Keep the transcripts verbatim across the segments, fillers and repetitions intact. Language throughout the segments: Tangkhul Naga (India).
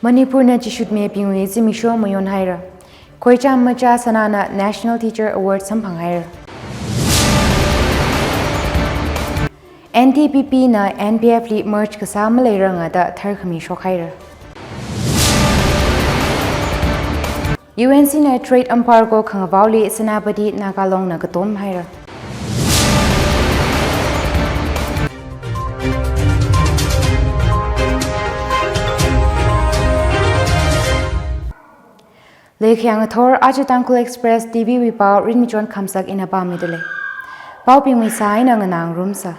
Manipurna chishutmebingwui zimiksho mayonhaira. Khoicham Macha Sanana National Teacher Award samphanghaira. N T P P na N P F li merge kasā maleiranga da tharkhami shokhaira. U N C na trade embargo khangavaoli Senapati Naga Longna katomhaira. Leikhayang athor aja Tangkhul Express T V wui pao Rinmichon Khamsak ina pāmidalei. Paobingwui sā eina nganāngarumsa.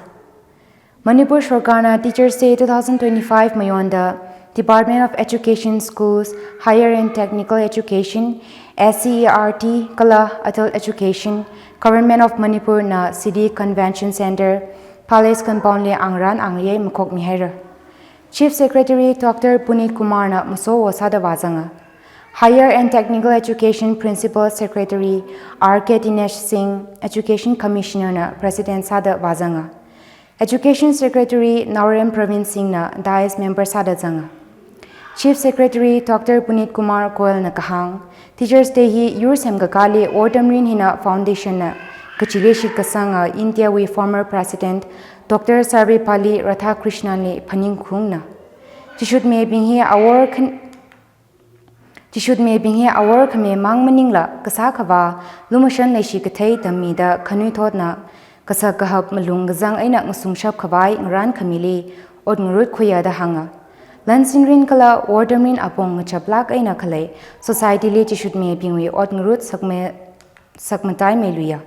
Manipur Sorkarna Teachers' Day two thousand twenty-five mayonda Department of Education Schools, Higher and Technical Education, S C E R T, kala Adult Education, Government of Manipur na City Convention Centre, Palace Compound li angarān angayei makhokmihaira. Chief Secretary Doctor Puneet Kumar na masowo sāda vāzanga. Higher and Technical Education Principal Secretary R K Dinesh Singh, Education Commissioner na President sāda vāzanga. Education Secretary Naorem Pravin Singh na dais member sāda zanga. Chief Secretary Doctor Puneet Kumar Goel na kahāng, Teachers' Day hi yur semkakāli Or Tamrin hina foundation na kachili shitkasanga India wui former President Doctor Sarvepalli Radhakrishnan li phaningungna. Chishutmebing hi awor khan- Chishutmebing hi awor khami mang maningla kasā khavā, lumashan leishi kathei tammida khanuithotna kasak kahap malung kazang eina ngasungshap khavai ngarānkhamili ot ngarut khuiya da hānga. Lan sinrin kala Or Tamrin apong ngachaplāk eina khalei society li chishutmebingwui ot ngarut sakme- sakmataimeiluiya,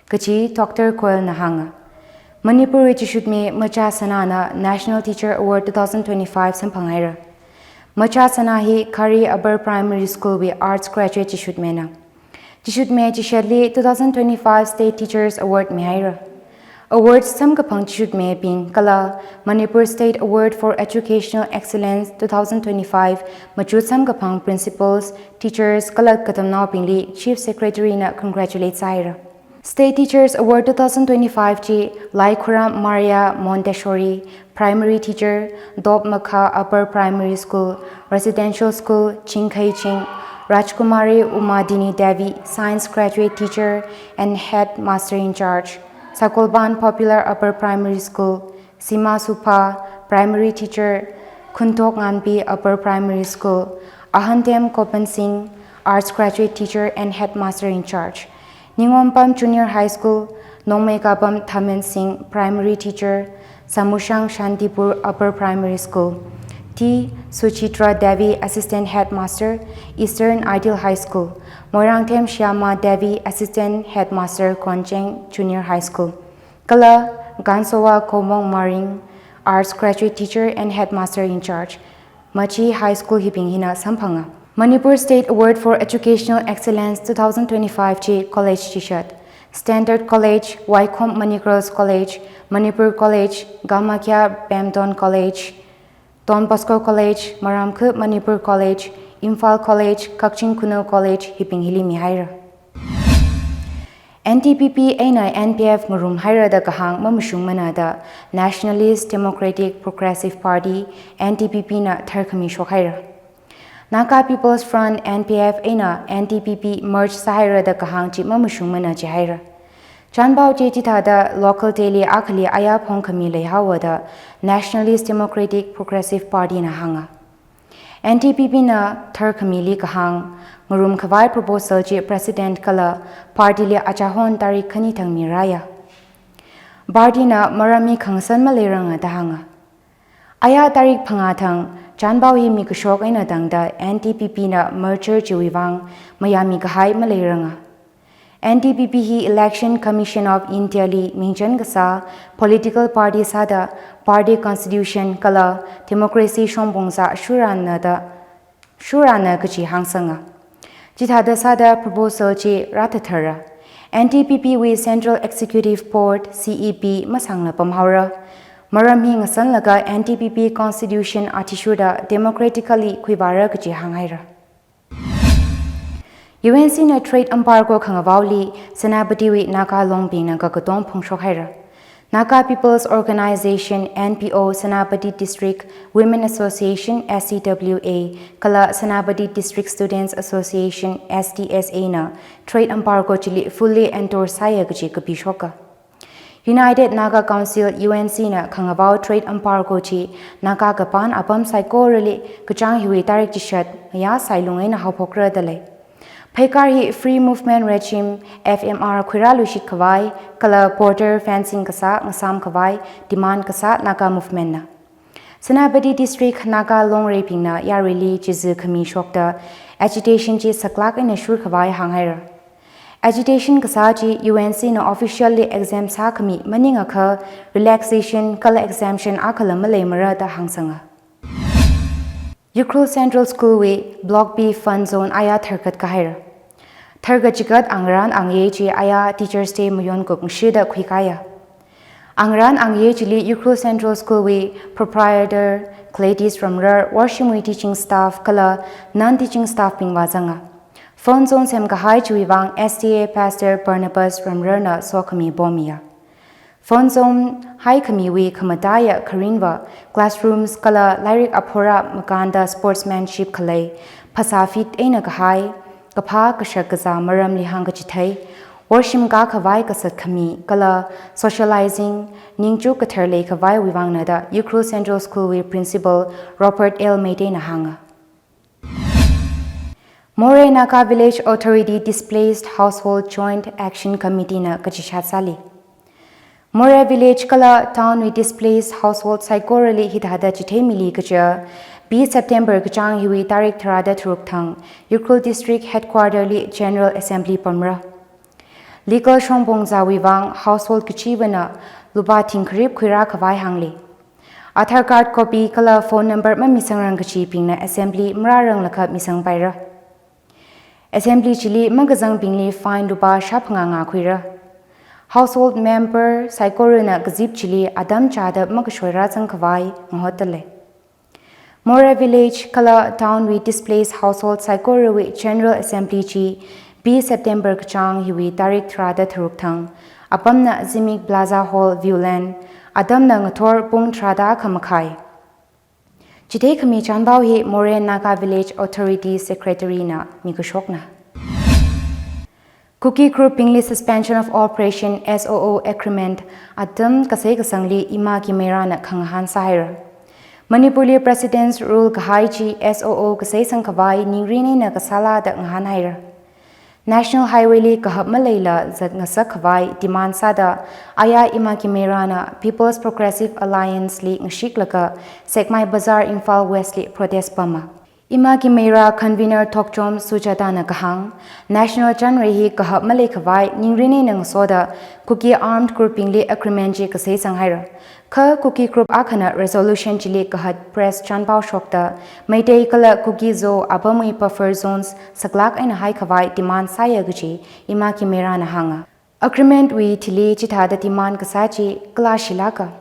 kachi Doctor Goel na hānga. Manipurwui chishutme Macha Sanana National Teacher Award two thousand twenty-five samphanghaira. Macha Sana hi Khari Upper Primary School wui Arts Graduate chishutmena. Chishutme chishatli two thousand twenty-five State Teachers Award mihaira. Award samkaphang chishutmebing kala Manipur State Award for Educational Excellence two thousand twenty-five machut samkaphang principals, teachers kala katamnaobingli Chief Secretary na congratulate sāhaira. State Teachers Award two thousand twenty-five chi Laikhuram Maria Montessori, Primary Teacher, Dopmakha Upper Primary School, Residential School, Chingkheiching, Rajkumari Umadini Devi, Science Graduate Teacher and Headmaster in Charge, Sakolban Popular Upper Primary School, Sima Supha, Primary Teacher, Khunthok Nganpi Upper Primary School, Ahantem Kopan Singh, Arts Graduate Teacher and Headmaster in Charge, Ningompam Junior High School, Nongmeikapam Thamen Singh, Primary Teacher, Samushang Shantipur Upper Primary School, T Suchitra Devi, Assistant Headmaster, Eastern Ideal High School, Moirangthem Shyama Devi, Assistant Headmaster, Khoncheng Junior High School, kala Gansowa Komong Maring, Arts Graduate Teacher and Headmaster in Charge, Machi High School hibing hina samphanga. Manipur State Award for Educational Excellence two thousand twenty-five chi college chishat: Standard College, Waikhom Mani Girls College, Manipur College, Kamakhya Bemdon College, Don Bosco College, Maramkhu Manipur College, Imphal College, Kakching Khullen College hibing hili mihaira. N T P P eina N P F ngarumhaira da kahāng mamashungmana da Nationalist Democratic Progressive Party, N D P P na tharkhami shokhaira. Naga People's Front, N P F eina N D P P merge sāhaira da kahāng chi mamashungmana jihaira. Chanpao chi chithāda local daily akhali aya phongkhami leihaowa da Nationalist Democratic Progressive Party na hānga. N D P P na tharkhamili kahāng ngarumkhavai proposal chi President kala party li achahon tarik khani thang mirāya. Party na maram hi khangasan maleiranga da hānga. Aya tarik phangā thang, chanpao hi mikashok eina tangda N D P P na merger chiwui vang mayāmi kahai maleiranga. N D P P hi Election Commission of India li mingchan kasā political party sāda party constitution kala democracy shongpong sā shurāna da, shurāna kachi hāngsanga. Chithāda sāda proposal chi rāthathara. N D P P wui Central Executive Board, C E B, masāngla pamhaora. Maram hi ngasanlaga N D P P constitution athishurda democratically khuivāra kachi hānghaira. U N C na trade embargo khangavaoli Senapatiwui Naga longbingna kakatong phongshokhaira. Naga People's Organization, N P O, Senapati District Women Association, S D W A, kala Senapati District Students Association, S D S A, na trade embargo chili fully endorse sāya kaji kapishoka. United Naga Council, U N C, na khangavao trade embargo chi Naga kapan apam saikorali kachāng hiwui tarik chishat ngayā sailung eina haophokra dalei. Pheikar hi Free Movement Regime, F M R, khuirāluishit khavai, kala border fencing kasā ngasām khavai demand kasā Naga movement na. Senapati District Naga Longreibingna yaruili chizi khami shokta agitation chi saklāk eina shur khavai hānghaira. Agitation kasā chi U N C na officially exempt sākhami maningakha relaxation kala exemption akhala maleimara da hāngsanga. Ukhrul Central School wui Block B Fun Zone aya tharkat kahaira. Tharkat chikat angarān angayei chi aya Teachers' Day mayon kukngashida khuikaya. Angarān angayei chili Ukhrul Central School wui proprietor Gladys Ramrar, worshimwui teaching staff kala non-teaching staff bing vāzanga. Fun Zone semkahai chiwui vang S D A Pastor Barnabas Ramrar na sokhami pomiya. Fun Zone haikhamiwui khamataiya kharinva classrooms kala lairik aphora makānda sportsmanship khalei, phasā fit eina kahai, kaphā kashak kazā maramli hāngkachithei, worshim kakhavai kasat khami kala socializing, ningchuk kathar leikhavaiwui vangna da Ukhrul Central School wui Principal Robert L Meitei na hānga. Moreh Naga Village Authority Displaced Household Joint Action Committee na kachishat sāli. Moreh Village kala Town wui displaced household saikorali hithāda chitheimili kaja B September kachāng hiwui tarik tharāda tharuk thang Ukhrul District Headquarter li General Assembly pamra. Legal shongpong zāwui vang household kachivana lupā thingkharip khuirā khavai hāngli. Aadhaar card copy kala phone number mamisangrang kachibingna assembly marāranglakha misangpaira. Assembly chili makazangbingli fine lupā shāphangā ngā khuira. Household member saikorana kazip chili atam chāda makashoirā zangkhavai ngahotdalei. Moreh Village kala Town wui displaced household saikorawui General Assembly chi B September kachāng hiwui tarik tharāda tharuk thang apamna Zimik Plaza Hall, Viewland, atamna ngathor pung tharāda khamakhai. Chitheikhami chānpao hi Moreh Naga Village Authority Secretary na mikashokna. Kuki group bingli Suspension of Operation, S O O agreement atam kasei kasangli Ima Kimeira na khangahān sāhaira. Manipurli President's Rule kahai chi S O O kasei sangkhavai ningrin eina kasāla da ngahānhaira. National Highway li kahap maleila zat ngasak khavai demand sāda aya Ima Kimeira na People's Progressive Alliance li ngashiklaga Sekmai Bazar, Imphal West li protest pama. Ima Kimeira convener Thokchom Sujata na kahāng, national chānrei hi kahap maleikhavai ningrin eina ngasoda Kuki armed group bingli agreement chi kasei sanghaira. Kha Kuki group akhana resolution chili kahat press chānpao shokta Meitei kala Kuki Zo apamwui buffer zones saklāk eina haikhavai demand sāya kaji Ima Kimeira na hānga. Agreement wui thili chithāda demand kasā chi kalāshilāka,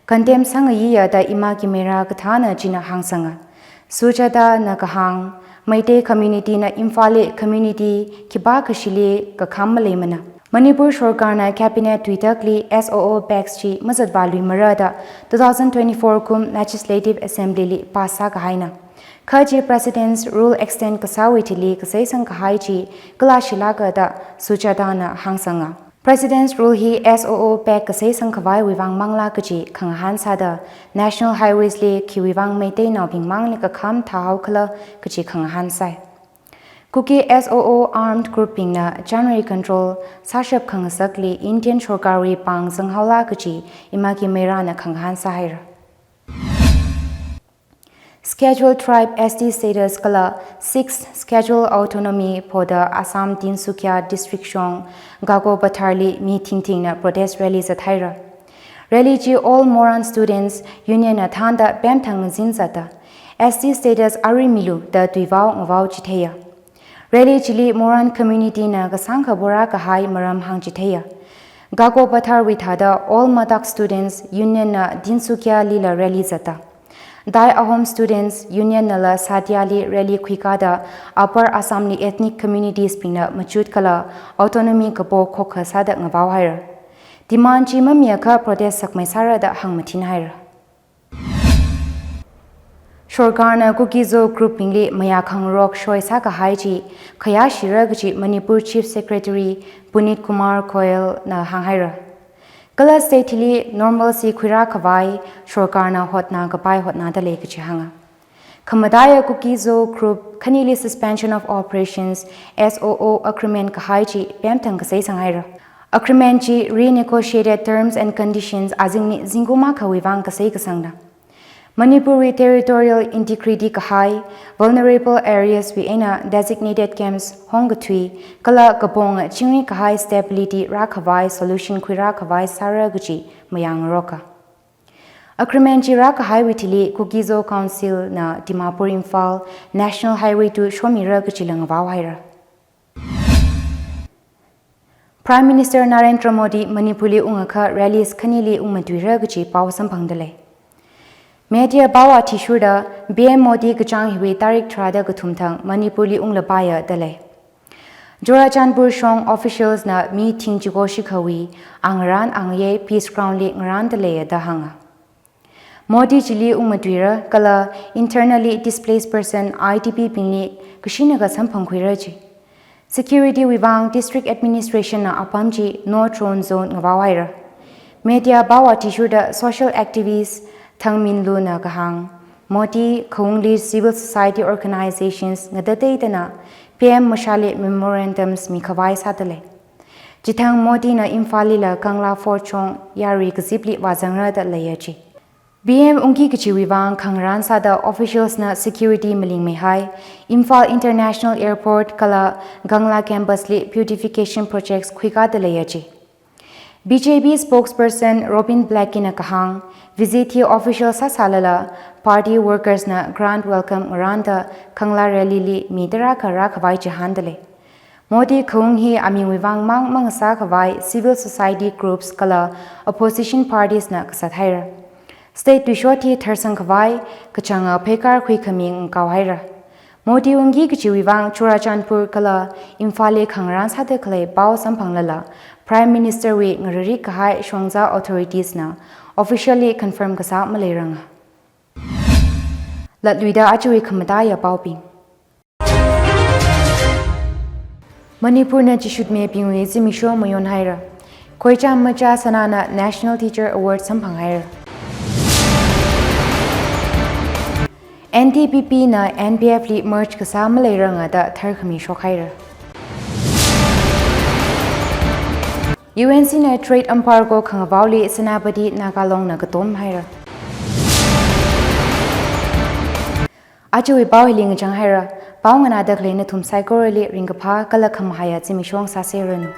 condemn sāngayiya da Ima Kimeira kathāna china hāngsanga. Sujata na kahāng, Meitei community na Imphal li community khipākhashili kakham maleimana. Manipur sorkarna cabinet tuitakli S O O pact chi mazatvāluimara da two thousand twenty-four kum Legislative Assembly li pass sākahaina. Kha chi President's Rule extend kasāwui thili kasei sangkahai chi kalāshilāka da Sujata na hāngsanga. President's Rule hi S O O pact kasei sangkhavaiwui vang mangla kaji khangahān sāda National Highways li khiwui vang Meiteinaobing mangli kakham thāhaokhala kaji khangahān sai. Kuki S O O armed group bingna chānrei control sāshap khangasakli Indian sorkarwui pāng zanghaola kaji Ima Kimeira na khangahān sāhaira. Scheduled Tribe S T status kala Sixth Schedule autonomy phoda Assam Tinsukia District shong Gago Pathar li mi thingthingna protest rally zathaira. Rally chi All Moran Students Union na thānda pemthang ngazin zatda, S T status arui milu da tuivao ngavao chitheiya. Rally chili Moran community na kasāngkha pora kahai maram hāngchitheiya. Gago Patharwui thāda All Madak Students Union na Tinsukia lila rally zatda, Dai Ahom Students Union nala Sadia li rally khuikāda Upper Assam li ethnic communities bingna machut kala autonomy kapo khokkha sāda ngavaohaira. Demand chi mamiakha protest sakmei sāra da hāngmathin haira. Sorkarna Kuki-Zo group bingli mayā khangarok shoi sākahai chi khayāshira kaji Manipur Chief Secretary Puneet Kumar Goel na hānghaira. Kala state hili normalcy khuirā khavai sorkarna hotnā kapai hotnāda lei kaji hānga. Khamataiya Kuki-Zo group khanili Suspension of Operations, S O O, agreement kahai chi pemthang kasei sanghaira. Agreement chi renegotiated terms and conditions azingni zingkum akhawui vang kasei kasangna. Manipurwui territorial integrity kahai, vulnerable areas wui eina designated camps hongkathui, kala kaponga chingri kahai stability rākhavai solution khuirā khavai sāra kaji mayāngaroka. Agreement chi rākahaiwui thili Kuki-Zo Council na Dimapur Imphal National Highway two shomira kajila ngavao haira. Prime Minister Narendra Modi Manipurli ungakha rallies khanili ungmatuira kaji pao samphangda lei. Media pao athishurda P M Modi kachāng hiwui tarik tharāda kathum thang Manipurli unglapaiya da lei. Churachandpur shong officials na mi thing chiko shikhawui angarān angayei Peace Ground li ngarānda leiya da hānga. Modi chili ungmatuira kala internally displaced person, I D P bingli kashinaka samphangkhuira ji. Security wui vang district administration na apam chi no throne zone ngavao haira. Media pao athishurda social activist Thangminlu na kahāng, Modi khaungli civil society organizations ngatateitana P M mashāli memorandums mikhavai sāda lei. Chithang Modi na Imphal lila Kangla Fort shong yarui kazipli vāzangra da leiya ji. P M ungki kajiwui vang khangarān sāda officials na security malingmeihai, Imphal International Airport kala Kangla Campus li beautification projects khuikāda leiya ji. B J P spokesperson Robin Blackie na kahāng, visit hi official sāsālala party workers na grand welcome ngarānda Kangla rally li mi tarākha rākhavai chihānda lei. Modi khaung hi amingwui vang mang mangasā khavai civil society groups kala opposition parties na kasat haira. State tuishot hi tharsang khavai kachanga pheikar khuikhami ngakao haira. Modi ungki kajiwui vang Churachandpur kala Imphal li khangarān sāda khalei pao samphanglala Prime Minister wui ngararik kahai shongza authorities na officially confirm kasā maleiranga. Latluida ajawui khamataiya paobing. Manipurna chishutmibingwui zimiksho mayon haira. Khoicham Macha Sanana National Teacher Award samphang haira. N D P P na N P F li merge kasā maleiranga da tharkhami shok haira. U N C na trade embargo khangavaoli Senapati Naga Long na katom haira. Ajawui pao hili ngachang haira. Pao nganāda khalei nathum saikorali ringkaphā kala khamahaiya zimiksho sāseranu.